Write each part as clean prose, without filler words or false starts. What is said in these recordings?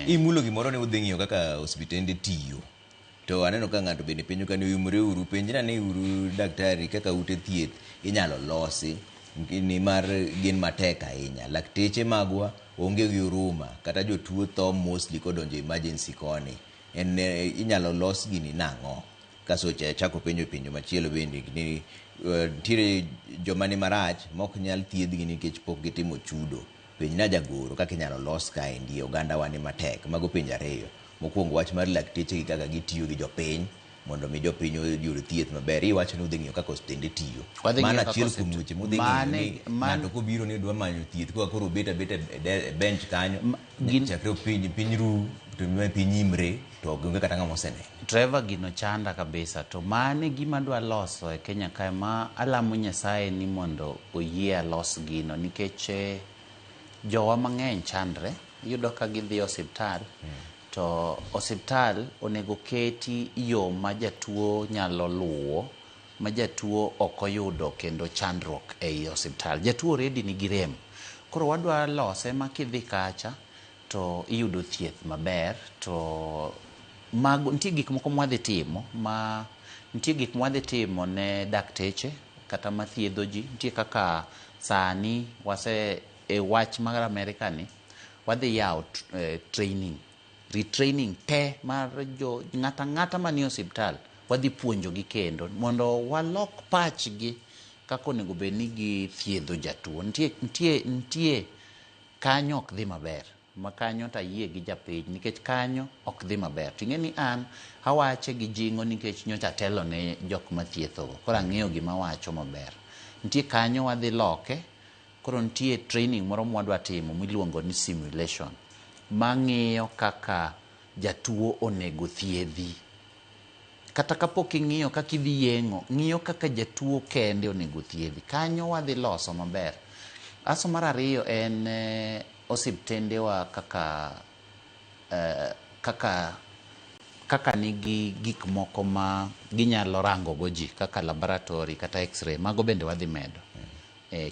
Imulo gimoro ni udhi ng'iyo kaka osiptende tiyo. To aneno ka ng'ato bende penjo ka ni oyumore uru, penjna ni uru daktari kaka ute thieth inyalo losi nimar gin matek ahinya. Lakteche magwa onge gi huruma kata jotuo tho mostly kodonjo emergency koni. En inyalo los gini nang'o? Kaso chako penjo penjo machielo bende ni nitiere joma ni marach mok nyal thiedhgi nikech pok gitimo chudo. Penjna jagoro kaka inyalo los kaendi oganda wa ni matek. Mago penjo ariyo. Mokwongo wach mar lakteche gi kaka gitiyo gi jopiny mondo mi jopiny oyud thieth maber. Iwacho ni udhi ng'iyo kaka osiptende tiyo. Wadhi Mano ng'iyo kaka achiel kuom osiptende- weche mudhi ng'iyo ni ng'ato kobiro ni odwa manyo thieth koka koro obet abeta e bench kanyo chakre piny ru to piny imre to onge kata ng'ama oseneno. Trevor, gino chanda kabisa to mane gima adwa loso e Kenya kae ma alamo Nyasaye ni mondo oyie alos gino nikech jowa mang'eny chandre. Iyudo ka gidhi e osiptal to osiptal onego keti yo ma jatuo nyalo luwo ma jatuo ok oyudo kendo chandruok ei osiptal. Jatuo already nigi rem. Koro wadwa lose ma kidhi kacha to iyudo thieth maber to mago nitie gik moko mwadhi timo ma nitie gik mwadhi timo ne dakteche kata mathiedho ji. Nitie kaka sani wase e wach mar Amerika ni wadhi yawo training, retraining te mar jo ng'ata ng'ata manie osiptal wadhi puonjogi kendo mondo walok pachgi kaka onego bed ni githiedho jatuo. Nitie kanyo ok dhi maber ma kanyo to ayie gi japiny nikech kanyo ok dhi maber. Ting'e ni an awache gi jing'o nikech nyocha atelo ne jok mathiethogo. Koro ang'eyo gima awacho maber. Nitie kanyo wadhi loke. Koro nitie training moro mwadwa timo miluongo ni simulation mang'iyo kaka jatuo onego thiedhi. Kata kapok ing'iyo kaka idhi yeng'o, ng'iyo kaka jatuo kende onego thiedhi. Kanyo wadhi loso maber. Aso mar ariyo en osiptendewa kaka nigi gik moko ma ginyalo rango go ji kaka laboratory kata x-ray, mago bende wadhi medo.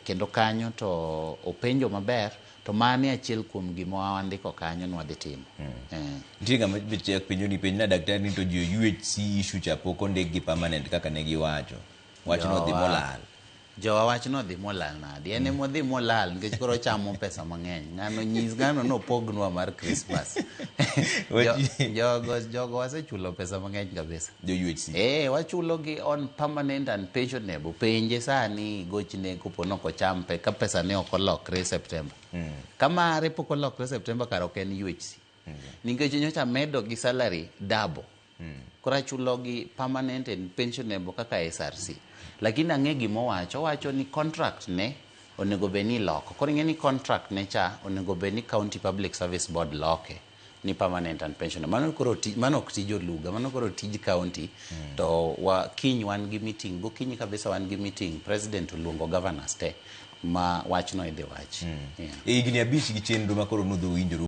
Kendo kanyo to openjo maber to mane achiel kuom gima wandiko kanyo ni wadhi timo. Nitie ng'ama be chak penjo ni penj na daktari ni to jo UHC issue cha pok ondik gi permanent kaka ne giwacho. Wachno odhi molal. Jowa wachno odhi molal nadi? En ema odhi molal nikech koro ochamo pesa mang'eny. Ng'ano nyis ng'ano nopognwa mar Christmas. Jogo wasechulo pesa mang'eny kabisa. Jo UHC. Wachulo gi on permanent and pensionable. Penje sani gochne kopo nok ocham ka pesa ne ok olokre September. Ka mare pok olokre September kar ok en UHC. Nikech nyocha medo gi salary double. Koro achulo gi permanent and pensionable kaka SRC. Lakini ang'e gima owacho, owacho ni contract ne onego bed ni iloko. Koro ing'e ni contract ne cha onego bed ni County Public Service Board loke ni permanent and pensionable. Mano koro mano ok tij Oluga, mano koro tij county. To wa kiny wan gi meeting, gokinyi kabisa wan gi meeting, president oluongo governors te ma wachno idhi wach. E higni 5 gi chenro ma koro nudhi winjoru